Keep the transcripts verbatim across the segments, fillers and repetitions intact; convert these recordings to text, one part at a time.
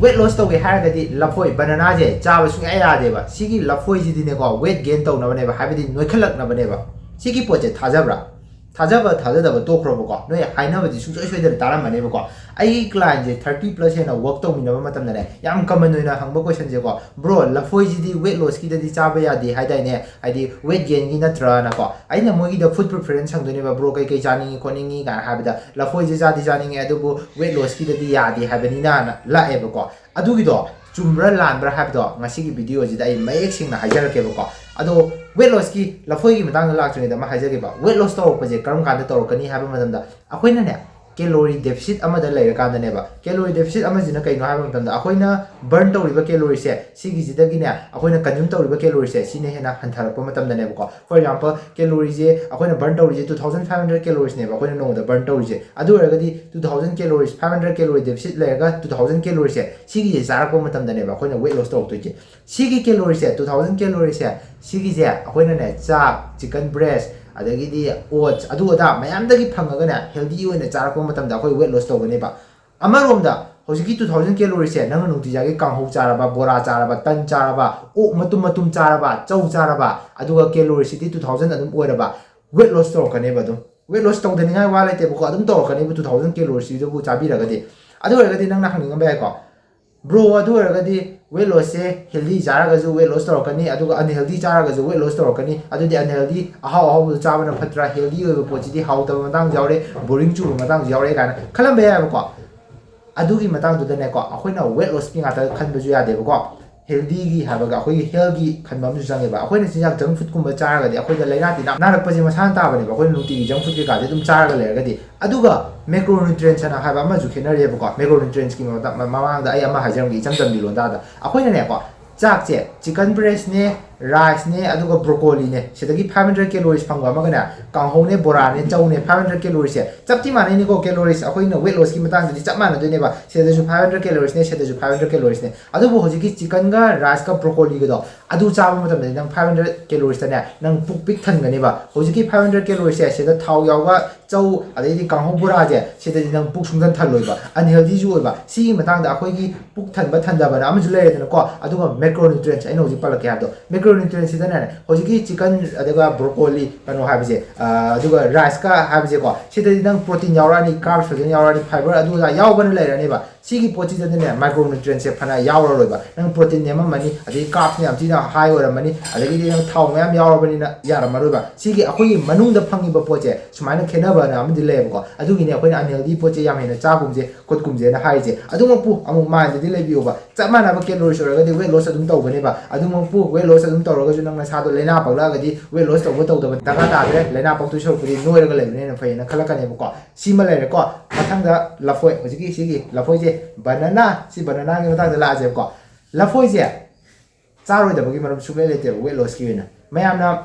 Weight loss ꯇꯧꯒꯦ ꯍꯥꯏꯔꯒꯗꯤ ꯂꯐꯣꯏ, ꯕꯅꯅꯥꯁꯦ ꯆꯥꯕ ꯁꯨꯡꯌꯥ ꯌꯥꯗꯦꯕ꯫ ꯁꯤꯒꯤ ꯂꯐꯣꯏꯁꯤꯗꯤꯅꯦꯀꯣ, weight gain ꯇꯧꯅꯕꯅꯦꯕ, ꯍꯥꯏꯕꯗꯤ ꯅꯣꯏꯈꯠꯂꯛꯅꯕꯅꯦꯕ꯫ ꯁꯤꯒꯤ ꯄꯣꯠꯁꯦ ꯊꯥꯖꯕ꯭ꯔꯥ? ꯊꯥꯖꯕ ꯊꯥꯖꯗꯕ ꯇꯣꯛꯈ꯭ꯔꯣꯕꯀꯣ, ꯅꯣꯏ ꯍꯥꯏꯅꯕꯗꯤ ꯁꯨꯡꯁꯣꯏ ꯁꯣꯏꯗꯅ ꯇꯥꯔꯝꯃꯅꯦꯕꯀꯣ꯫ ꯑꯩꯒꯤ clientꯁꯦ thirty plus ꯍꯦꯟꯅ work ꯇꯧꯃꯤꯟꯅꯕ ꯃꯇꯝꯗꯅꯦ, ꯌꯥꯝ common ꯑꯣꯏꯅ ꯍꯪꯕ questionꯁꯦꯀꯣ, "Bro, ꯂꯐꯣꯏꯁꯤꯗꯤ weight lossꯀꯤꯗꯗꯤ ꯆꯥꯕ ꯌꯥꯗꯦ ꯍꯥꯏꯗꯥꯏꯅꯦ? ꯍꯥꯏꯗꯤ weight gainꯒꯤ ꯅꯠꯇ꯭ꯔꯥꯅꯀꯣ?" ꯑꯩꯅ ꯃꯣꯏꯒꯤꯗ food preference ꯍꯪꯗꯣꯏꯅꯦꯕ, "Bro, ꯀꯩꯀꯩ ꯆꯥꯅꯤꯡꯉꯤ ꯈꯣꯠꯅꯤꯡꯉꯤ?" ꯀꯥꯏꯅ ꯍꯥꯏꯕꯗ, "ꯂꯐꯣꯏꯁꯦ ꯆꯥꯗꯤ ꯆꯥꯅꯤꯡꯉꯦ, ꯑꯗꯨꯕꯨ weight lossꯀꯤꯗꯗꯤ ꯌꯥꯗꯦ ꯍꯥꯏꯕꯅꯤꯅ" ꯂꯥꯛꯑꯦꯕꯀꯣ꯫ ꯑꯗꯨꯒꯤꯗꯣ ꯆꯨꯝꯕ꯭ꯔꯥ ꯂꯥꯟꯕ꯭ꯔꯥ ꯍꯥꯏꯕꯗꯣ ꯉꯁꯤꯒꯤ videoꯁꯤꯗ ꯑꯩ ꯃꯌꯦꯛ ꯁꯦꯡꯅ ꯍꯥꯏꯖꯔꯛꯀꯦꯕꯀꯣ꯫ ꯑꯗꯣ weight lossꯀꯤ, ꯂꯐꯣꯏꯒꯤ ꯃꯇꯥꯡꯗ ꯂꯥꯛꯇ꯭ꯔꯤꯉꯩꯗ ꯑꯃ ꯍꯥꯏꯖꯒꯦꯕ꯫ Weight loss ꯇꯧꯔꯛꯄꯁꯦ ꯀꯔꯝ ꯀꯥꯟꯗ ꯇꯧꯔꯛꯀꯅꯤ ꯍꯥꯏꯕ ꯃꯇꯝꯗ, ꯑꯩꯈꯣꯏꯅꯅꯦ, calorie deficit ꯑꯃꯗ ꯂꯩꯔꯀꯥꯟꯗꯅꯦꯕ꯫ Calorie deficit ꯑꯃꯁꯤꯅ ꯀꯩꯅꯣ ꯍꯥꯏꯕ ꯃꯇꯝꯗ, ꯑꯩꯈꯣꯏꯅ burn ꯇꯧꯔꯤꯕ calorie ꯁꯦ, ꯁꯤꯒꯤꯁꯤꯗꯒꯤꯅꯦ, ꯑꯩꯈꯣꯏꯅ consume ꯇꯧꯔꯤꯕ calorie ꯁꯦ, ꯁꯤꯅ ꯍꯦꯟꯅ ꯍꯟꯊꯔꯛꯄ ꯃꯇꯝꯗꯅꯦꯕꯀꯣ꯫ For example, calorie ꯁꯦ ꯑꯩꯈꯣꯏꯅ burn ꯇꯧꯔꯤꯁꯦ two thousand five hundred calories ꯅꯦꯕ ꯑꯩꯈꯣꯏꯅ ꯅꯣꯡꯃꯗ burn ꯇꯧꯔꯤꯁꯦ꯫ ꯑꯗꯨ ꯑꯣꯏꯔꯒꯗꯤ two thousand calories, five hundred calorie deficit ꯂꯩꯔꯒ two thousand calorie ꯁꯦ, ꯁꯤꯒꯤꯁꯦ ꯆꯥꯔꯛꯄ ꯃꯇꯝꯗꯅꯦꯕ ꯑꯩꯈꯣꯏꯅ weight loss ꯇꯧꯔꯛꯇꯣꯏꯁꯦ꯫ ꯁꯤꯒꯤ calorie ꯁꯦ, two thousand calorie ꯁꯦ, ꯁꯤꯒꯤꯁꯦ ꯑꯩꯈꯣꯏꯅꯅꯦ, ꯆꯥꯛ, chicken breast, ꯑꯗꯒꯤꯗꯤ oats, ꯑꯗꯨ ꯑꯗꯥ ꯃꯌꯥꯝꯗꯒꯤ ꯐꯪꯉꯒꯅꯦ, healthy ꯑꯣꯏꯅ ꯆꯥꯔꯛꯄ ꯃꯇꯝꯗ ꯑꯩꯈꯣꯏ weight loss ꯇꯧꯒꯅꯦꯕ꯫ ꯑꯃꯔꯣꯝꯗ ꯍꯧꯖꯤꯛꯀꯤ two thousand calorie ꯁꯦ ꯅꯪꯅ ꯅꯨꯡꯇꯤꯖꯥꯒꯤ ꯀꯥꯡꯍꯧ ꯆꯥꯔꯕ, ꯕꯣꯔꯥ ꯆꯥꯔꯕ, ꯇꯟ ꯆꯥꯔꯕ, ꯑꯣꯛ ꯃꯇꯨꯝ ꯃꯇꯨꯝ ꯆꯥꯔꯕ, ꯆꯧ ꯆꯥꯔꯕ, ꯑꯗꯨꯒ calorie ꯁꯤꯗꯤ two thousand ꯑꯗꯨꯝ ꯑꯣꯏꯔꯕ, weight loss ꯇꯧꯔꯛꯀꯅꯦꯕ ꯑꯗꯨꯝ꯫ Weight loss ꯇꯧꯗꯅꯤꯡꯉꯥꯏ ꯋꯥ ꯂꯩꯇꯦꯕꯀꯣ, ꯑꯗꯨꯝ ꯇꯧꯔꯛꯀꯅꯦꯕ two thousand calorie ꯁꯤꯗꯕꯨ ꯆꯥꯕꯤꯔꯒꯗꯤ꯫ ꯑꯗꯨ ꯑꯣꯏꯔꯒꯗꯤ ꯅꯪꯅ ꯍꯪꯅꯤꯡꯉꯝꯕ ꯌꯥꯏꯀꯣ, "Bro, ꯑꯗꯨ ꯑꯣꯏꯔꯒꯗꯤ weight loss ꯁꯦ healthy ꯆꯥꯔꯒꯁꯨ weight loss ꯇꯧꯔꯛꯀꯅꯤ, ꯑꯗꯨꯒ unhealthy ꯆꯥꯔꯒꯁꯨ weight loss ꯇꯧꯔꯛꯀꯅꯤ, ꯑꯗꯨꯗꯤ unhealthy ꯑꯍꯥꯎ ꯑꯍꯥꯎꯕꯗꯣ ꯆꯥꯕꯅ ꯐꯠꯇ꯭ꯔꯥ? Healthy ꯑꯣꯏꯕ ꯄꯣꯠꯁꯤꯗꯤ ꯍꯥꯎꯇꯕ ꯃꯇꯥꯡꯁꯨ ꯌꯥꯎꯔꯦ, boring ꯆꯨꯕ ꯃꯇꯥꯡꯁꯨ ꯌꯥꯎꯔꯦ" ꯀꯥꯏꯅ ꯈꯜꯂꯝꯕ ꯌꯥꯏꯕꯀꯣ꯫ ꯑꯗꯨꯒꯤ ꯃꯇꯥꯡꯗꯨꯗꯅꯦꯀꯣ, ꯑꯩꯈꯣꯏꯅ weight loss ꯀꯤ ꯉꯥꯛꯇ ꯈꯟꯕꯁꯨ ꯌꯥꯗꯦꯕꯀꯣ꯫ Healthy ꯒꯤ ꯍꯥꯏꯕꯒ ꯑꯩꯈꯣꯏꯒꯤ health ꯀꯤ ꯈꯟꯕ ꯑꯃꯁꯨ ꯆꯪꯉꯦꯕ꯫ ꯑꯩꯈꯣꯏꯅ ꯆꯤꯟꯖꯥꯛ junk food ꯀꯨꯝꯕ ꯆꯥꯔꯒꯗꯤ ꯑꯩꯈꯣꯏꯗ ꯂꯥꯏꯅꯥ ꯇꯤꯟꯅꯥ ꯅꯥꯔꯛꯄꯁꯦ ꯃꯁꯥꯅ ꯇꯥꯕꯅꯦꯕ, ꯑꯩꯈꯣꯏꯅ ꯅꯨꯡꯇꯤꯒꯤ junk food ꯀꯩꯀꯥꯁꯦ ꯑꯗꯨꯝ ꯆꯥꯔꯒ ꯂꯩꯔꯒꯗꯤ꯫ ꯑꯗꯨꯒ macronutrients ꯑꯅ ꯍꯥꯏꯕ ꯑꯃꯁꯨ ꯈꯦꯠꯅꯔꯤꯑꯕꯀꯣ꯫ Macronutrients ꯀꯤ ꯃꯇꯥꯡ-, ꯃꯃꯥꯡꯗ ꯑꯩ ꯑꯃ ꯍꯥꯏꯖꯔꯝꯒꯦ, ꯏꯆꯝ ꯆꯝꯕꯤ ꯂꯣꯟꯗꯥꯗ꯫ ꯑꯩꯈꯣꯏꯅꯅꯦꯀꯣ, ꯆꯥꯛꯁꯦ chicken breast ꯅꯦ, ꯔꯥꯏꯁꯅꯦ ꯑꯗꯨꯒ ꯕ꯭ꯔꯣꯀꯣꯂꯤꯅꯦ, ꯁꯤꯗꯒꯤ five hundred calories ꯐꯪꯕ ꯑꯃꯒꯅꯦ, ꯀꯥꯡꯍꯧꯅꯦ, ꯕꯣꯔꯥꯅꯦ, ꯆꯧꯅꯦ, five hundred calories ꯁꯦ ꯆꯞꯇꯤ ꯃꯥꯟꯅꯩꯅꯤꯀꯣ꯫ Calories ꯑꯩꯈꯣꯏꯅ weight loss ꯀꯤ ꯃꯇꯥꯡꯗꯗꯤ ꯆꯞ ꯃꯥꯟꯅꯗꯣꯏꯅꯦꯕ꯫ ꯁꯤꯗꯁꯨ five hundred calories ꯅꯦ, ꯁꯤꯗꯁꯨ five hundred calories ꯅꯦ꯫ ꯑꯗꯨꯕꯨ ꯍꯧꯖꯤꯛꯀꯤ chicken ꯒ rice ꯀ ꯕ꯭ꯔꯣꯀꯣꯂꯤꯒꯗꯣ, ꯑꯗꯨ ꯆꯥꯕ ꯃꯇꯝꯗꯗꯤ ꯅꯪ five hundred calories ꯇꯅꯦ ꯅꯪ ꯄꯨꯛ ꯄꯤꯛ ꯊꯟꯒꯅꯦꯕ꯫ ꯍꯧꯖꯤꯛꯀꯤ five hundred calories ꯁꯦ ꯁꯤꯗ ꯊꯥꯎ ꯌꯥꯎꯕ ꯆꯧ, ꯑꯗꯩꯗꯤ ꯀꯥꯡꯍꯧ ꯕꯣꯔꯥꯁꯦ, ꯁꯤꯗꯗꯤ ꯅꯪ ꯄꯨꯛ ꯁꯨꯡꯊꯟ ꯊꯜꯂꯣꯏꯕ, unhealthy ꯁꯨ ꯑꯣꯏꯕ꯫ ꯁꯤꯒꯤ ꯃꯇꯥꯡꯗ ꯑꯩꯈꯣꯏꯒꯤ ꯄꯨꯛ ꯊꯟꯕ ꯊꯟꯗꯕꯅ ꯑꯃꯁꯨ ꯂꯩꯔꯦꯗꯅꯀꯣ꯫ ꯑꯗꯨꯒ macronutrients, ꯑꯩꯅ ꯍꯧꯖꯤꯛ ꯄꯜꯂꯛꯀꯦ ꯍꯥꯏꯕꯗꯣ, macronutrients ꯁꯤꯗꯅꯅꯦ, ꯍꯧꯖꯤꯛꯀꯤ chicken ꯑꯗꯨꯒ broccoli, ꯀꯩꯅꯣ ꯍꯥꯏꯕꯁꯦ, ꯑ, ꯑꯗꯨꯒ rice ꯀ ꯍꯥꯏꯕꯁꯦ ꯀꯣ, ꯁꯤꯗꯗꯤ ꯅꯪ protein ꯌꯥꯎꯔꯛꯑꯅꯤ, carbs ꯐꯖꯅ ꯌꯥꯎꯔꯛꯑꯅꯤ, fiber ꯑꯗꯨ ꯑꯗꯥ ꯌꯥꯎꯕꯅ ꯂꯩꯔꯅꯦꯕ꯫ ꯁꯤꯒꯤ ꯄꯣꯠꯁꯤꯗꯗꯤꯅꯦ, macronutrients ꯁꯦ ꯐꯅ ꯌꯥꯎꯔꯔꯣꯏꯕ꯫ ꯅꯪ protein ꯅꯦꯝꯃꯝꯃꯅꯤ, ꯑꯗꯩ carbs ꯅ ꯌꯥꯝ ꯊꯤꯅ high ꯑꯣꯏꯔꯝꯃꯅꯤ, ꯑꯗꯒꯤꯗꯤ ꯅꯪ ꯊꯥꯎ ꯃꯌꯥꯝ ꯌꯥꯎꯔꯕꯅꯤꯅ ꯌꯥꯔꯝꯃꯔꯣꯏꯕ꯫ ꯁꯤꯒꯤ ꯑꯩꯈꯣꯏꯒꯤ ꯃꯅꯨꯡꯗ ꯐꯪꯉꯤꯕ ꯄꯣꯠꯁꯦ ꯁꯨꯃꯥꯏꯅ ꯈꯦꯠꯅꯕꯅ ꯑꯃꯗꯤ ꯂꯩꯌꯦꯕꯀꯣ꯫ ꯑꯗꯨꯒꯤꯅꯦ ꯑꯩꯈꯣꯏꯅ unhealthy ꯄꯣꯠꯁꯦ ꯌꯥꯝ ꯍꯦꯟꯅ ꯆꯥꯒꯨꯝꯁꯦ ꯈꯣꯠꯀꯨꯝꯁꯦꯅ ꯍꯥꯏꯔꯤꯁꯦ꯫ ꯑꯗꯨꯃꯛꯄꯨ ꯑꯃꯨꯛ mind ꯗꯗꯤ ꯂꯩꯕꯤꯌꯣꯕ, ꯆꯞ ꯃꯥꯟꯅꯕ calories ꯑꯣꯏꯔꯒꯗꯤ weight loss ꯑꯗꯨꯝ ꯇꯧꯒꯅꯦꯕ꯫ ꯑꯗꯨꯃꯛꯄꯨ weight loss ꯑꯗꯨꯝ ꯇꯧꯔꯒꯁꯨ ꯅꯪ ꯅꯁꯥꯗꯣ ꯂꯥꯏꯅꯥ ꯄꯛꯂꯛꯑꯒꯗꯤ weight loss ꯇꯧꯕ ꯇꯧꯗꯕ ꯗꯔꯀꯥꯔ ꯇꯥꯗ꯭ꯔꯦ꯫ ꯂꯥꯏꯅꯥ ꯄꯛꯇꯣꯏ ꯁꯔꯨꯛꯄꯨꯗꯤ ꯅꯣꯏꯔꯒ ꯂꯩꯕꯅ ꯍꯦꯟꯅ ꯐꯩꯌꯦꯅ ꯈꯜꯂꯛꯀꯅꯦꯕꯀꯣ꯫ ꯁꯤꯃ ꯂꯩꯔꯦꯀꯣ꯫ ꯃꯊꯪꯗ ꯂꯐꯣꯏ, ꯍꯧꯖꯤꯛꯀꯤ ꯁꯤꯒꯤ ꯂꯐꯣꯏꯁꯦ, banana, ꯁꯤ banana ꯒꯤ ꯃꯇꯥꯡꯗ ꯂꯥꯛꯑꯁꯦꯕꯀꯣ꯫ ꯂꯐꯣꯏꯁꯦ ꯆꯥꯔꯣꯏꯗꯕꯒꯤ ꯃꯔꯝ ꯁꯨꯡꯂꯩ ꯂꯩꯇꯦꯕ weight loss ꯀꯤ ꯑꯣꯏꯅ꯫ ꯃꯌꯥꯝꯅ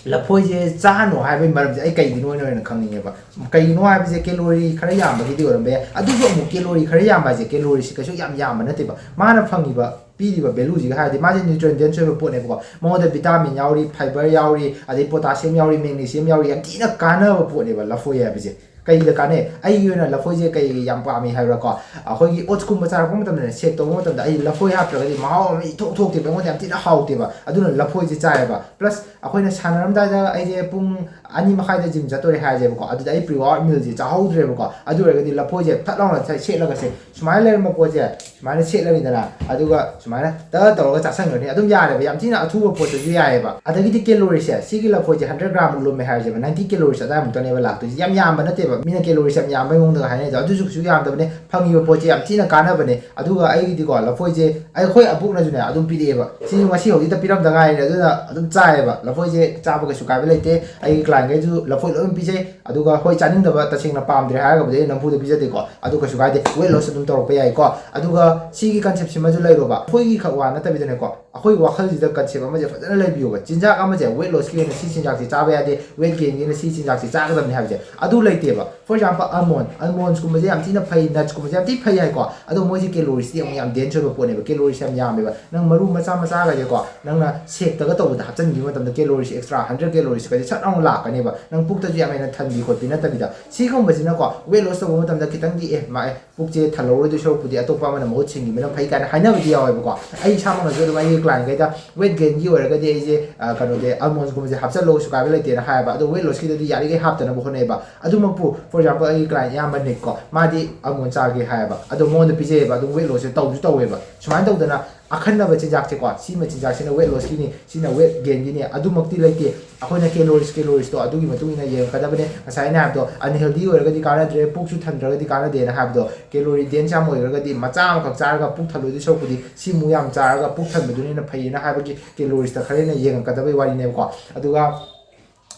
ꯂꯐꯣꯏꯁꯦ ꯆꯥꯅꯣ ꯍꯥꯏꯕꯒꯤ ꯃꯔꯝꯁꯦ ꯑꯩ ꯀꯩꯒꯤꯅꯣ ꯑꯣꯏꯅ ꯑꯣꯏꯅ ꯈꯪꯅꯤꯡꯉꯦꯕ꯫ ꯀꯩꯒꯤꯅꯣ ꯍꯥꯏꯕꯁꯦ calorie ꯈꯔ ꯌꯥꯝꯕꯒꯤꯗꯤ ꯑꯣꯏꯔꯝꯕ ꯌꯥꯏ꯫ ꯑꯗꯨꯁꯨ ꯑꯃꯨꯛ calorie ꯈꯔ ꯌꯥꯝꯕ ꯍꯥꯏꯁꯦ, calorie ꯁꯤ ꯀꯩꯁꯨ ꯌꯥꯝ ꯌꯥꯝꯕ ꯅꯠꯇꯦꯕ꯫ ꯃꯥꯅ ꯐꯪꯉꯤꯕ, ꯄꯤꯔꯤꯕ value ꯁꯤꯒ ꯍꯥꯏꯔꯗꯤ, ꯃꯥꯁꯦ nutrient dense ꯑꯣꯏꯕ ꯄꯣꯠꯅꯦꯕꯀꯣ꯫ ꯃꯉꯣꯟꯗ vitamin ꯌꯥꯎꯔꯤ, fiber ꯌꯥꯎꯔꯤ, ꯑꯗꯩ potassium ꯌꯥꯎꯔꯤ, magnesium ꯌꯥꯎꯔꯤ, ꯌꯥꯝ ꯊꯤꯅ ꯀꯥꯟꯅꯕ ꯄꯣꯠꯅꯦꯕ ꯂꯐꯣꯏ ꯍꯥꯏꯕꯁꯦ꯫ ꯀꯩꯗ ꯀꯥꯟꯅꯩ? ꯑꯩꯒꯤ ꯑꯣꯏꯅ ꯂꯐꯣꯏꯁꯦ ꯀꯩ ꯌꯥꯝ ꯄꯥꯝꯃꯤ ꯍꯥꯏꯕ꯭ꯔꯥꯀꯣ? ꯑꯩꯈꯣꯏꯒꯤ oats ꯀꯨꯝꯕ ꯆꯥꯔꯛꯄ ꯃꯇꯝꯗꯅꯦ, shake ꯇꯧꯕ ꯃꯇꯝꯗ ꯑꯩ ꯂꯐꯣꯏ ꯍꯥꯞꯇ꯭ꯔꯒꯗꯤ ꯃꯍꯥꯎ ꯑꯃ ꯏꯊꯣꯛ ꯊꯣꯛꯇꯦꯕ, ꯑꯩꯉꯣꯟꯗ ꯌꯥꯝ ꯊꯤꯅ ꯍꯥꯎꯇꯦꯕ꯫ ꯑꯗꯨꯅ ꯂꯐꯣꯏꯁꯦ ꯆꯥꯏꯌꯦꯕ꯫ Plus ꯑꯩꯈꯣꯏꯅ ꯁꯥꯟꯅꯔꯝꯗꯥꯏꯗ, ꯑꯩꯁꯦ ꯄꯨꯡ ꯑꯅꯤ ꯃꯈꯥꯏꯗ gym ꯆꯠꯇꯣꯔꯦ ꯍꯥꯏꯔꯁꯦꯕꯀꯣ, ꯑꯗꯨꯗ ꯑꯩ pre workout meal ꯁꯦ ꯆꯥꯍꯧꯗ꯭ꯔꯦꯕꯀꯣ꯫ ꯑꯗꯨ ꯑꯣꯏꯔꯒꯗꯤ ꯂꯐꯣꯏꯁꯦ ꯐꯠ ꯂꯥꯎꯅ ꯁꯦꯠꯂꯒꯁꯦ, ꯁꯨꯃꯥꯏꯅ ꯂꯩꯔꯝꯕ ꯄꯣꯠꯁꯦ ꯁꯨꯃꯥꯏꯅ ꯁꯦꯠꯂꯅꯤꯗꯅ, ꯑꯗꯨꯒ ꯁꯨꯃꯥꯏꯅ ꯇ ꯇꯧꯔꯒ ꯆꯥꯁꯟꯈ꯭ꯔꯅꯤ꯫ ꯑꯗꯨꯝ ꯌꯥꯔꯦꯕ, ꯌꯥꯝ ꯊꯤꯅ ꯑꯊꯨꯕ ꯄꯣꯠꯇꯁꯨ ꯌꯥꯏꯑꯕ꯫ ꯑꯗꯒꯤꯗꯤ calorie ꯁꯦ, ꯁꯤꯒꯤ ꯂꯐꯣꯏꯁꯦ hundred gram ꯃꯨꯛ ꯂꯨꯝꯃꯦ ꯍꯥꯏꯔꯁꯦꯕ, ninety calories ꯑꯗꯥꯏꯃꯨꯛꯇꯅꯦꯕ ꯂꯥꯛꯇꯣꯏꯁꯦ꯫ ꯌꯥꯝ ꯌꯥꯝꯕ ꯅꯠꯇꯦꯕ, ꯃꯤꯅ calorie ꯁꯦ ꯌꯥꯝ ꯌꯥꯝꯕꯩ ꯃꯑꯣꯡꯗꯒ ꯍꯥꯏꯅꯩꯗꯣ, ꯑꯗꯨꯁꯨ ꯀꯩꯁꯨ ꯌꯥꯝꯗꯕꯅꯦ꯫ ꯐꯪꯉꯤꯕ ꯄꯣꯠꯁꯦ ꯌꯥꯝ ꯊꯤꯅ ꯀꯥꯟꯅꯕꯅꯦ꯫ ꯑꯗꯨꯒ ꯑꯩꯒꯤꯗꯤꯀꯣ, ꯂꯐꯣꯏꯁꯦ ꯑꯩꯈꯣꯏ ꯑꯕꯣꯛꯅꯁꯨꯅꯦ ꯑꯗꯨꯝ ꯄꯤꯔꯛꯑꯦꯕ꯫ ꯁꯤ ꯉꯁꯤ ꯍꯧꯖꯤꯛꯇ ꯄꯤꯔꯝꯗ ꯉꯥꯏꯔꯤꯅꯦ, ꯑꯗꯨꯅ ꯑꯗꯨꯝ ꯆꯥꯏꯌꯦꯕ꯫ ꯂꯐꯣꯏꯁꯦ ꯆꯥꯕ ꯀꯩꯁꯨ ꯀꯥꯏꯕ ꯂꯩꯇꯦ꯫ ꯑꯩꯒꯤ client ꯈꯩꯁꯨ ꯂꯐꯣꯏ ꯂꯣꯏ ꯄꯤꯖꯩ꯫ ꯑꯗꯨꯒ ꯍꯣꯏ, ꯆꯥꯅꯤꯡꯗꯕ, ꯇꯁꯦꯡꯅ ꯄꯥꯝꯗ꯭ꯔꯦ ꯍꯥꯏꯔꯒꯕꯨꯗꯤ ꯑꯩ ꯅꯝꯐꯨꯗ ꯄꯤꯖꯗꯦꯀꯣ, ꯑꯗꯨ ꯀꯩꯁꯨ ꯀꯥꯏꯗꯦ, weight loss ꯑꯗꯨꯝ ꯇꯧꯔꯛꯄ ꯌꯥꯏꯀꯣ꯫ ꯑꯗꯨꯒ ꯁꯤꯒꯤ concept ꯁꯤꯃꯁꯨ ꯂꯩꯔꯣꯕ, ꯑꯩꯈꯣꯏꯒꯤ ꯈꯛ ꯋꯥ ꯅꯠꯇꯕꯤꯗꯅꯦꯀꯣ, ꯑꯩꯈꯣꯏ ꯋꯥꯈꯜꯁꯤꯗ ꯀꯟꯁꯦꯞ ꯑꯃꯁꯦ ꯐꯖꯅ ꯂꯩꯕꯤꯌꯣꯕ꯫ ꯆꯤꯟꯖꯥꯛ ꯑꯃꯁꯦ, ꯋꯦꯠ ꯂꯣꯁꯀꯤ ꯑꯣꯏꯅ ꯁꯤ ꯆꯤꯟꯖꯥꯛꯁꯤ ꯆꯥꯕ ꯌꯥꯗꯦ, ꯋꯦꯠ ꯒꯦꯟꯒꯤꯅ ꯁꯤ ꯆꯤꯟꯖꯥꯛꯁꯤ ꯆꯥꯒꯗꯕꯅꯤ ꯍꯥꯏꯕꯁꯦ ꯑꯗꯨ ꯂꯩꯇꯦꯕ꯫ For example, almond, almondsꯀꯨꯝꯕꯁꯦ ꯌꯥꯝ ꯊꯤꯅ ꯐꯩ, nutsꯀꯨꯝꯕꯁꯦ ꯌꯥꯝ ꯊꯤꯅ ꯐꯩ ꯍꯥꯏꯀꯣ꯫ ꯑꯗꯣ ꯃꯣꯏꯁꯦ calories ꯇꯤ ꯑꯃꯨꯛ ꯌꯥꯝ dense ꯑꯣꯏꯕ ꯄꯣꯠꯅꯦꯕ, calories ꯌꯥꯝ ꯌꯥꯝꯃꯦꯕ꯫ ꯅꯪ ꯃꯔꯨ ꯃꯆꯥ ꯃꯆꯥꯒꯁꯦꯀꯣ, ꯅꯪꯅ shakeꯇꯒ ꯇꯧꯕꯗ ꯍꯥꯞꯆꯤꯟꯈꯤꯕ ꯃꯇꯝꯗ calories extra hundred calories ꯀꯁꯦ ꯁꯠ ꯂꯥꯎꯅ ꯂꯥꯛꯀꯅꯦꯕ, ꯅꯪ ꯄꯨꯛꯇꯁꯨ ꯌꯥꯝ ꯍꯦꯟꯅ ꯊꯟꯕꯤ ꯈꯣꯠꯄꯤ ꯅꯠꯇꯕꯤꯗ꯫ ꯁꯤꯒꯨꯝꯕꯁꯤꯅꯀꯣ, weight loss ꯇꯧꯕ ꯃꯇꯝꯗ ꯈꯤꯇꯪꯗꯤ ꯑꯦ ꯃꯥ ꯑꯦ ꯄꯨꯛꯁꯦ ꯊꯜꯍꯧꯔꯣꯏꯗꯣꯏ ꯁꯔꯨꯛꯄꯨꯗꯤ ꯑꯇꯣꯞꯄ ꯑꯃꯅ ꯃꯍꯨꯠ ꯁꯤꯟꯈꯤꯕꯅ ꯐꯩ ꯀꯥꯏꯅ ꯍꯥꯏꯅꯕꯗꯤ ꯌꯥꯎꯋꯦꯕꯀꯣ꯫ ꯑꯩ ꯏꯁꯥꯃꯛꯅꯁꯨ ꯑꯗꯨꯝ ꯑꯩꯒꯤ clientꯈꯩꯗ weight gainꯒꯤ ꯑꯣꯏꯔꯒꯗꯤ ꯑꯩꯁꯦ ꯑ, ꯀꯩꯅꯣꯗꯤ almondsꯀꯨꯝꯕꯁꯦ ꯍꯥꯞꯆꯜꯂꯣ, ꯀꯩꯁꯨ ꯀꯥꯏꯕ ꯂꯩꯇꯦꯅ ꯍꯥꯏꯌꯦꯕ꯫ ꯑꯗꯣ weight lossꯀꯤꯗꯗꯤ ꯌꯥꯔꯤꯈꯩ ꯍꯥꯞꯇꯅꯕ ꯍꯣꯠꯅꯩꯕ꯫ ꯑꯗꯨꯃꯛꯄꯨ, for example, ꯑꯩꯒꯤ client ꯏꯌꯥꯝꯕ ꯅꯤꯛꯀꯣ, ꯃꯥꯗꯤ almond ꯆꯥꯒꯦ ꯍꯥꯏꯌꯦꯕ, ꯑꯗꯣ ꯃꯉꯣꯟꯗ ꯄꯤꯖꯩꯌꯦꯕ, ꯑꯗꯨꯝ weight lossꯁꯦ ꯇꯧꯁꯨ ꯇꯧꯋꯦꯕ꯫ ꯁꯨꯃꯥꯏꯅ ꯇꯧꯗꯅ ꯑꯈꯟꯅꯕ ꯆꯤꯟꯖꯥꯛꯁꯦꯀꯣ, ꯁꯤꯃ ꯆꯤꯟꯖꯥꯛꯁꯤꯅ weight lossꯀꯤꯅꯤ, ꯁꯤꯅ weight gainꯒꯤꯅꯤ, ꯑꯗꯨꯃꯛꯇꯤ ꯂꯩꯇꯦ꯫ ꯑꯩꯈꯣꯏꯅ calories, caloriesꯇꯣ ꯑꯗꯨꯒꯤ ꯃꯇꯨꯡ ꯏꯟꯅ ꯌꯦꯡꯉꯛꯀꯗꯕꯅꯦ꯫ ꯉꯁꯥꯏ ꯑꯩꯅ ꯍꯥꯏꯕꯗꯣ, unhealthy ꯑꯣꯏꯔꯒꯗꯤ ꯀꯥꯟꯅꯗ꯭ꯔꯦ, ꯄꯨꯛꯁꯨ ꯊꯟꯗ꯭ꯔꯒꯗꯤ ꯀꯥꯟꯅꯗꯦꯅ ꯍꯥꯏꯕꯗꯣ, calorie dense ꯌꯥꯝ ꯑꯣꯏꯈ꯭ꯔꯒꯗꯤ ꯃꯆꯥ ꯑꯃꯈꯛ ꯆꯥꯔꯒ ꯄꯨꯛ ꯊꯜꯂꯣꯏꯗꯣꯏ ꯁꯔꯨꯛꯄꯨꯗꯤ ꯁꯤꯃꯨꯛ ꯌꯥꯝ ꯆꯥꯔꯒ ꯄꯨꯛ ꯊꯟꯕꯗꯨꯅ ꯍꯦꯟꯅ ꯐꯩꯌꯦꯅ ꯍꯥꯏꯕꯒꯤ caloriesꯇ ꯈꯔ ꯍꯦꯟꯅ ꯌꯦꯡꯉꯛꯀꯗꯕꯩ ꯋꯥꯔꯤꯅꯦꯕꯀꯣ꯫ ꯑꯗꯨꯒ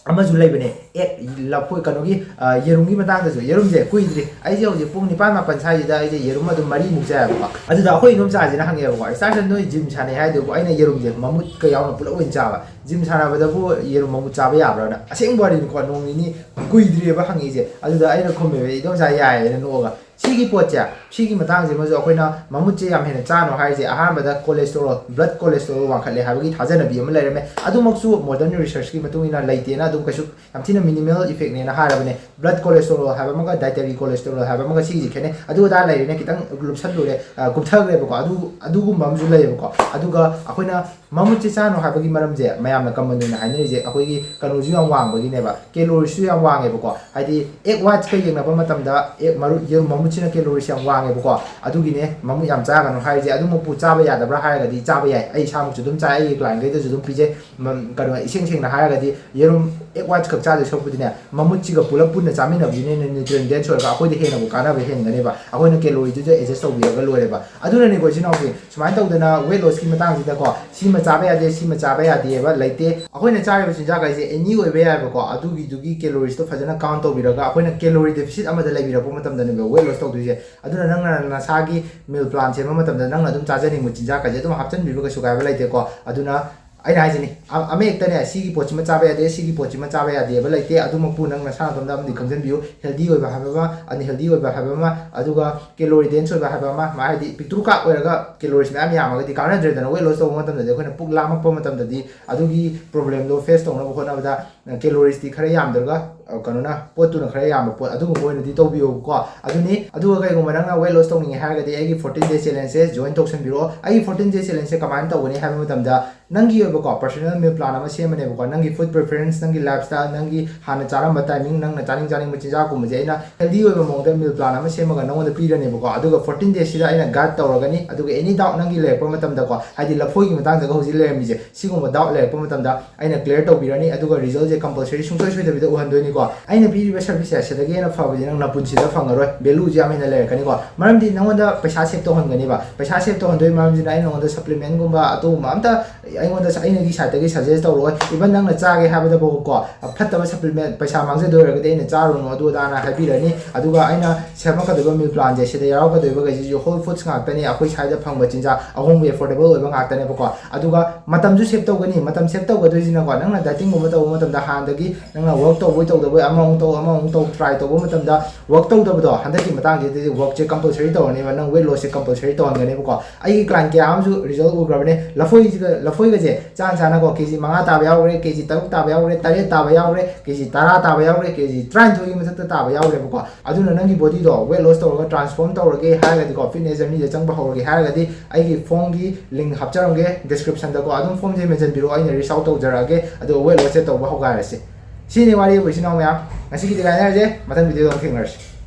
ꯑꯃꯁꯨ ꯂꯩꯕꯅꯦ, ꯑꯦ, ꯂꯐꯣꯏ, ꯀꯩꯅꯣꯒꯤ, ꯑ, ꯌꯦꯔꯨꯝꯒꯤ ꯃꯇꯥꯡꯗꯁꯨ꯫ ꯌꯦꯔꯨꯝꯁꯦ ꯀꯨꯏꯗ꯭ꯔꯤ, ꯑꯩꯁꯦ ꯍꯧꯖꯤꯛ ꯄꯨꯡ ꯅꯤꯄꯥꯟ ꯃꯥꯄꯟ ꯁ꯭ꯋꯥꯏꯁꯤꯗ ꯑꯩꯁꯦ ꯌꯦꯔꯨꯝ ꯑꯗꯨꯝ ꯃꯔꯤꯃꯨꯛ ꯆꯥꯏꯌꯦꯕꯀꯣ꯫ ꯑꯗꯨꯗ ꯑꯩꯈꯣꯏ ꯏꯗꯣꯝꯆꯥꯁꯤꯅ ꯍꯪꯉꯦꯕꯀꯣ, "ꯏꯁꯇꯥꯔꯁꯟ, ꯅꯣꯏ gym ꯁꯥꯟꯅꯩ ꯍꯥꯏꯗꯨꯕꯨ ꯑꯩꯅ ꯌꯦꯔꯨꯝꯁꯦ ꯃꯃꯨꯠꯀ ꯌꯥꯎꯅ ꯄꯨꯂꯞ ꯑꯣꯏꯅ ꯆꯥꯕ, gym ꯁꯥꯟꯅꯕꯗꯕꯨ ꯌꯦꯔꯨꯝ ꯃꯃꯨꯠ ꯆꯥꯕ ꯌꯥꯕ꯭ꯔꯥꯅ?" ꯑꯁꯦꯡꯕ ꯋꯥꯔꯤꯅꯤꯀꯣ, ꯅꯣꯡ ꯅꯤꯅꯤ ꯀꯨꯏꯗ꯭ꯔꯤꯑꯕ ꯍꯪꯉꯤꯁꯦ꯫ ꯑꯗꯨꯗ ꯑꯩꯅ ꯈꯨꯝꯃꯦꯕ, "ꯏꯗꯣꯝꯆꯥ, ꯌꯥꯏꯌꯦꯅ" ꯅꯣꯛꯑꯒ꯫ ꯁꯤꯒꯤ ꯄꯣꯠꯁꯦ, ꯁꯤꯒꯤ ꯃꯇꯥꯡꯁꯤꯃꯁꯨ ꯑꯩꯈꯣꯏꯅ ꯃꯃꯨꯠꯁꯦ ꯌꯥꯝ ꯍꯦꯟꯅ ꯆꯥꯅꯨ ꯍꯥꯏꯔꯤꯁꯦ, ꯑꯍꯥꯟꯕꯗ cholesterol, blood cholesterol ꯋꯥꯡꯈꯠꯂꯦ ꯍꯥꯏꯕꯒꯤ ꯊꯥꯖꯅꯕꯤ ꯑꯃ ꯂꯩꯔꯝꯃꯦ꯫ ꯑꯗꯨꯃꯛꯁꯨ modern researchꯀꯤ ꯃꯇꯨꯡ ꯏꯟꯅ ꯂꯩꯇꯦꯅ, ꯑꯗꯨꯝ ꯀꯩꯁꯨ ꯌꯥꯝ ꯊꯤꯅ minimal effectꯅꯦꯅ ꯍꯥꯏꯔꯕꯅꯦ꯫ Blood cholesterol ꯍꯥꯏꯕ ꯑꯃꯒ dietary cholesterol ꯍꯥꯏꯕ ꯑꯃꯒ ꯁꯤꯒꯤꯁꯦ ꯈꯦꯠꯅꯩ꯫ ꯑꯗꯨ ꯑꯗꯥ ꯂꯩꯔꯦꯅꯦ, ꯈꯤꯇꯪ ꯂꯨꯞꯁꯜꯂꯨꯔꯦ, ꯑ, ꯀꯨꯞꯊꯈ꯭ꯔꯦꯕꯀꯣ꯫ ꯑꯗꯨ, ꯑꯗꯨꯒꯨꯝꯕ ꯑꯃꯁꯨ ꯂꯩꯌꯦꯕꯀꯣ꯫ ꯑꯗꯨꯒ ꯑꯩꯈꯣꯏꯅ ꯃꯃꯨꯠꯁꯦ ꯆꯥꯅꯨ ꯍꯥꯏꯕꯒꯤ ꯃꯔꯝꯁꯦ ꯃꯌꯥꯝꯅ common ꯑꯣꯏꯅ ꯍꯥꯏꯅꯔꯤꯁꯦ ꯑꯩꯈꯣꯏꯒꯤ ꯀꯩꯅꯣꯁꯨ ꯌꯥꯝ ꯋꯥꯡꯕꯒꯤꯅꯦꯕ, caloriesꯁꯨ ꯌꯥꯝ ꯋꯥꯡꯉꯦꯕꯀꯣ꯫ ꯍꯥꯏꯗꯤ egg whitesꯀ ꯌꯦꯡꯅꯕ ꯃꯇꯝꯗ egg ꯃꯔꯨ, ꯌꯦꯔꯨꯝ ꯃꯃꯨꯠꯁꯤꯅ calories ꯌꯥꯝ ꯋꯥꯡꯉꯦꯕꯀꯣ꯫ ꯑꯗꯨꯒꯤꯅꯦ ꯃꯃꯨꯠ ꯌꯥꯝ ꯆꯥꯒꯅꯨ ꯍꯥꯏꯔꯤꯁꯦ꯫ ꯑꯗꯨꯃꯛꯄꯨ ꯆꯥꯕ ꯌꯥꯗꯕ꯭ꯔꯥ ꯍꯥꯏꯔꯒꯗꯤ ꯆꯥꯕ ꯌꯥꯏ, ꯑꯩ ꯏꯁꯥꯃꯛꯁꯨ ꯑꯗꯨꯝ ꯆꯥꯏ, ꯑꯩꯒꯤ clientꯈꯩꯗꯁꯨ ꯑꯗꯨꯝ ꯄꯤꯖꯩ꯫ ꯃ-, ꯀꯩꯅꯣ, ꯏꯁꯦꯡ ꯁꯦꯡꯅ ꯍꯥꯏꯔꯒꯗꯤ ꯌꯦꯔꯨꯝ egg whites ꯈꯛ ꯆꯥꯗꯣꯏ ꯁꯔꯨꯛꯄꯨꯗꯤꯅꯦ, ꯃꯃꯨꯠꯁꯤꯒ ꯄꯨꯂꯞ ꯄꯨꯟꯅ ꯆꯥꯃꯤꯟꯅꯕꯁꯤꯅ ꯍꯦꯟꯅ nutrient dense ꯑꯣꯏꯔꯒ ꯑꯩꯈꯣꯏꯗ ꯍꯦꯟꯅꯕꯨ ꯀꯥꯟꯅꯕ ꯍꯦꯟꯒꯅꯦꯕ꯫ ꯑꯩꯈꯣꯏꯅ calorieꯗꯨꯗ adjust ꯇꯧꯕꯤꯔꯒ ꯂꯣꯏꯔꯦꯕ꯫ ꯑꯗꯨꯅꯅꯦꯀꯣ, ꯏꯆꯤꯟ ꯏꯅꯥꯎꯁꯤꯡ, ꯁꯨꯃꯥꯏꯅ ꯇꯧꯗꯅ weight lossꯀꯤ ꯃꯇꯥꯡꯁꯤꯗꯀꯣ, ꯁꯤꯃ ꯆꯥꯕ ꯌꯥꯗꯦ, ꯁꯤꯃ ꯆꯥꯕ ꯌꯥꯗꯦꯕ ꯂꯩꯇꯦ꯫ ꯑꯩꯈꯣꯏꯅ ꯆꯥꯔꯤꯕ ꯆꯤꯟꯖꯥꯛ ꯍꯥꯏꯁꯦ any ꯑꯣꯏꯕ ꯌꯥꯏꯕꯀꯣ, ꯑꯗꯨꯒꯤꯗꯨꯒꯤ caloriesꯇꯣ ꯐꯖꯅ count ꯇꯧꯕꯤꯔꯒ, ꯑꯩꯈꯣꯏꯅ calorie deficit ꯑꯃꯗ ꯂꯩꯕꯤꯔꯛꯄ ꯃꯇꯝꯗꯅꯦꯕ weight loss ꯇꯧꯗꯣꯏꯁꯦ꯫ ꯑꯗꯨꯅ ꯅꯪꯅ ꯅꯁꯥꯒꯤ meal plan ꯁꯦꯝꯕ ꯃꯇꯝꯗ ꯅꯪꯅ ꯑꯗꯨꯝ ꯆꯥꯖꯅꯤꯡꯕ ꯆꯤꯟꯖꯥꯛ ꯀꯩꯁꯦ ꯑꯗꯨꯝ ꯍꯥꯞꯆꯤꯟꯕꯤꯕ ꯀꯩꯁꯨ ꯀꯥꯏꯕ ꯂꯩꯇꯦꯀꯣ꯫ ꯑꯗꯨꯅ ꯑꯩꯅ ꯍꯥꯏꯁꯤꯅꯤ, ꯑ-, ꯑꯃ ꯍꯦꯛꯇꯅꯦ, ꯁꯤꯒꯤ ꯄꯣꯠꯁꯤꯃ ꯆꯥꯕ ꯌꯥꯗꯦ, ꯁꯤꯒꯤ ꯄꯣꯠꯁꯤꯃ ꯆꯥꯕ ꯌꯥꯗꯦꯕ ꯂꯩꯇꯦ꯫ ꯑꯗꯨꯃꯛꯄꯨ ꯅꯪ ꯅꯁꯥ ꯅꯇꯣꯝꯗ ꯑꯃꯗꯤ ꯈꯪꯖꯤꯟꯕꯤꯌꯨ, healthy ꯑꯣꯏꯕ ꯍꯥꯏꯕ ꯑꯃ, unhealthy ꯑꯣꯏꯕ ꯍꯥꯏꯕ ꯑꯃ, ꯑꯗꯨꯒ calorie dense ꯑꯣꯏꯕ ꯍꯥꯏꯕ ꯑꯃ, ꯃꯥ ꯍꯥꯏꯗꯤ ꯄꯤꯛꯇ꯭ꯔꯨ ꯀꯥꯞ ꯑꯣꯏꯔꯒ calories ꯃꯌꯥꯝ ꯌꯥꯝꯃꯒꯗꯤ ꯀꯥꯟꯅꯗ꯭ꯔꯦꯗꯅ꯫ Weight loss ꯇꯧꯕ ꯃꯇꯝꯗꯗꯤ ꯑꯩꯈꯣꯏꯅ ꯄꯨꯛ ꯂꯥꯝꯃꯛꯄ ꯃꯇꯝꯗꯗꯤ ꯑꯗꯨꯒꯤ problemꯗꯣ face ꯇꯧꯅꯕ ꯍꯣꯠꯅꯕꯗ calories ꯇꯤ ꯈꯔ ꯌꯥꯝꯗ꯭ꯔꯒ, ꯑ, ꯀꯩꯅꯣꯅ, ꯄꯣꯠꯇꯨꯅ ꯈꯔ ꯌꯥꯝꯕ ꯄꯣꯠ ꯑꯗꯨꯒꯨꯝꯕ ꯑꯣꯏꯅꯗꯤ ꯇꯧꯕꯤꯌꯣꯕꯀꯣ꯫ ꯑꯗꯨꯅꯤ꯫ ꯑꯗꯨꯒ ꯀꯩꯒꯨꯝꯕ ꯅꯪꯅ weight loss ꯇꯧꯅꯤꯡꯉꯦ ꯍꯥꯏꯔꯒꯗꯤ ꯑꯩꯒꯤ fourteen day challenge ꯁꯦ join ꯇꯧꯁꯟꯕꯤꯔꯛꯑꯣ꯫ ꯑꯩꯒꯤ fourteen day challenge ꯁꯦ ꯀꯃꯥꯏꯅ ꯇꯧꯒꯅꯤ ꯍꯥꯏꯕ ꯃꯇꯝꯗ, ꯅꯪꯒꯤ ꯑꯣꯏꯕꯀꯣ personal meal plan ꯑꯃ ꯁꯦꯝꯃꯅꯦꯕꯀꯣ꯫ ꯅꯪꯒꯤ food preference, ꯅꯪꯒꯤ lifestyle, ꯅꯪꯒꯤ ꯍꯥꯟꯅ ꯆꯥꯔꯝꯕ timing, ꯅꯪꯅ ꯆꯥꯅꯤꯡ ꯆꯥꯅꯤꯡꯕ ꯆꯤꯟꯖꯥꯛꯀꯨꯝꯕꯁꯦ ꯑꯩꯅ healthy ꯑꯣꯏꯕ ꯃꯑꯣꯡꯗ meal plan ꯑꯃ ꯁꯦꯝꯃꯒ ꯅꯪꯉꯣꯟꯗ ꯄꯤꯔꯅꯦꯕꯀꯣ꯫ ꯑꯗꯨꯒ fourteen days ꯁꯤꯗ ꯑꯩꯅ guide ꯇꯧꯔꯒꯅꯤ꯫ ꯑꯗꯨꯒ any doubt ꯅꯪꯒꯤ ꯂꯩꯔꯛꯄ ꯃꯇꯝꯗꯀꯣ, ꯍꯥꯏꯗꯤ ꯂꯐꯣꯏꯒꯤ ꯃꯇꯥꯡꯗꯒ ꯍꯧꯖꯤꯛ ꯂꯩꯔꯝꯃꯤꯁꯦ, ꯁꯤꯒꯨꯝꯕ doubt ꯂꯩꯔꯛꯄ ꯃꯇꯝꯗ ꯑꯩꯅ clear ꯇꯧꯕꯤꯔꯅꯤ꯫ ꯑꯗꯨꯒ result ꯁꯦ compulsory ꯁꯨꯡꯁꯣꯏ ꯁꯣꯏꯗꯕꯤꯗ ꯎꯍꯟꯗꯣꯏꯅꯤꯀꯣ꯫ ꯑꯩꯅ ꯄꯤꯔꯤꯕ service ꯁꯦ ꯁꯤꯗꯒꯤ ꯍꯦꯟꯅ ꯐꯕꯗꯤ ꯅꯪ ꯅꯄꯨꯟꯁꯤꯗ ꯐꯪꯉꯔꯣꯏ, value ꯁꯦ ꯌꯥꯝ ꯍꯦꯟꯅ ꯂꯩꯔꯛꯀꯅꯤꯀꯣ꯫ ꯃꯔꯝꯗꯤ ꯅꯪꯉꯣꯟꯗ ꯄꯩꯁꯥ save ꯇꯧꯍꯟꯒꯅꯤꯕ꯫ ꯄꯩꯁꯥ save ꯇꯧꯍꯟꯗꯣꯏ ꯃꯔꯝꯁꯤꯅ ꯑꯩ ꯅꯉꯣꯟꯗ supplement ꯒꯨꯝꯕ ꯑꯗꯨꯒꯨꯝꯕ ꯑꯝꯇ ꯑꯩꯉꯣꯟꯗ, ꯑꯩꯅꯒꯤ side ꯇꯒꯤ suggest ꯇꯧꯔꯛꯑꯣꯏ꯫ Even ꯅꯪꯅ ꯆꯥꯒꯦ ꯍꯥꯏꯕꯗꯐꯥꯎꯀꯣ, ꯐꯠꯇꯕ supplement, ꯄꯩꯁꯥ ꯃꯥꯡꯖꯗꯣꯏ ꯑꯣꯏꯔꯒꯗꯤ ꯑꯩꯅ ꯆꯥꯔꯨꯅꯨ ꯑꯗꯨ ꯑꯗꯥꯅ ꯍꯥꯏꯕꯤꯔꯅꯤ꯫ ꯑꯗꯨꯒ ꯑꯩꯅ ꯁꯦꯝꯃꯛꯀꯗꯣꯏꯕ meal plan ꯁꯦ, ꯁꯤꯗ ꯌꯥꯎꯔꯛꯀꯗꯣꯏꯕꯈꯩꯁꯤꯁꯨ whole foods ꯉꯥꯛꯇꯅꯤ, ꯑꯩꯈꯣꯏ ꯁ꯭ꯋꯥꯏꯗ ꯐꯪꯕ ꯆꯤꯟꯖꯥꯛ, ꯑꯍꯣꯡꯕ, affordable ꯑꯣꯏꯕ ꯉꯥꯛꯇꯅꯦꯕꯀꯣ꯫ ꯑꯗꯨꯒ ꯃꯇꯝꯁꯨ save ꯇꯧꯒꯅꯤ꯫ ꯃꯇꯝ save ꯇꯧꯒꯗꯣꯏꯁꯤꯅꯀꯣ, ꯅꯪꯅ dieting ꯒꯨꯝꯕ ꯇꯧꯕ ꯃꯇꯝꯗ ꯍꯥꯟꯅꯗꯒꯤ ꯅꯪꯅ work ꯇꯧꯕꯣꯏ ꯇꯧꯗꯕꯣꯏ, ꯑꯃꯃꯨꯛ ꯇꯧ, ꯑꯃꯃꯨꯛ ꯇꯧ, try ꯇꯧꯕ ꯃꯇꯝꯗ work ꯇꯧꯗꯕꯗꯣ, ꯍꯟꯗꯛꯀꯤ ꯃꯇꯥꯡꯁꯤꯗꯗꯤ work ꯁꯦ compulsory ꯇꯧꯔꯅꯦꯕ, ꯅꯪ weight loss ꯁꯦ compulsory ꯇꯧꯍꯟꯒꯅꯦꯕꯀꯣ꯫ ꯑꯩꯒꯤ client ꯀꯌꯥ ꯑꯃꯁꯨ result ꯎꯈ꯭ꯔꯕꯅꯦ꯫ ꯂꯐꯣꯏꯁꯤꯒ, ꯂꯐꯣꯏꯒꯁꯦ ꯆꯥꯅ ꯆꯥꯅꯀꯣ, ꯀꯦ ꯖꯤ ꯃꯉꯥ ꯇꯥꯕ ꯌꯥꯎꯈ꯭ꯔꯦ, ꯀꯦ ꯖꯤ ꯇꯔꯨꯛ ꯇꯥꯕ ꯌꯥꯎꯈ꯭ꯔꯦ, ꯇꯔꯦꯠ ꯇꯥꯕ ꯌꯥꯎꯈ꯭ꯔꯦ, ꯀꯦ ꯖꯤ ꯇꯔꯥ ꯇꯥꯕ ꯌꯥꯎꯈ꯭ꯔꯦ, ꯀꯦ ꯖꯤ ꯇꯔꯥꯅꯤꯊꯣꯏꯒꯤ ꯃꯊꯛꯇ ꯇꯥꯕ ꯌꯥꯎꯈ꯭ꯔꯦꯕꯀꯣ꯫ ꯑꯗꯨꯅ ꯅꯪꯒꯤ body ꯗꯣ weight loss ꯇꯧꯔꯒ transform ꯇꯧꯔꯒꯦ ꯍꯥꯏꯔꯒꯗꯤꯀꯣ, fitness journey ꯗ ꯆꯪꯕ ꯍꯧꯔꯒꯦ ꯍꯥꯏꯔꯒꯗꯤ ꯑꯩꯒꯤ phone ꯒꯤ link ꯍꯥꯞꯆꯔꯝꯒꯦ description ꯗꯀꯣ, ꯑꯗꯨꯝ form ꯁꯦ ꯃꯦꯟꯁꯤꯟꯕꯤꯔꯛꯑꯣ, ꯑꯩꯅ reach out ꯇꯧꯖꯔꯛꯑꯒꯦ, ꯑꯗꯨꯒ weight loss ꯁꯦ ꯇꯧꯕ ꯍꯧꯒꯥꯏꯔꯁꯤ꯫ ꯁꯤꯅꯤ ꯋꯥꯔꯤꯕꯨ, ꯏꯆꯤꯟ ꯏꯅꯥꯎ ꯃꯌꯥꯝ, ꯉꯁꯤꯒꯤꯗꯤ ꯀꯥꯏꯅꯔꯁꯦ, ꯃꯊꯪ video ꯗ ꯑꯃꯨꯛ ꯊꯦꯡꯅꯔꯁꯤ꯫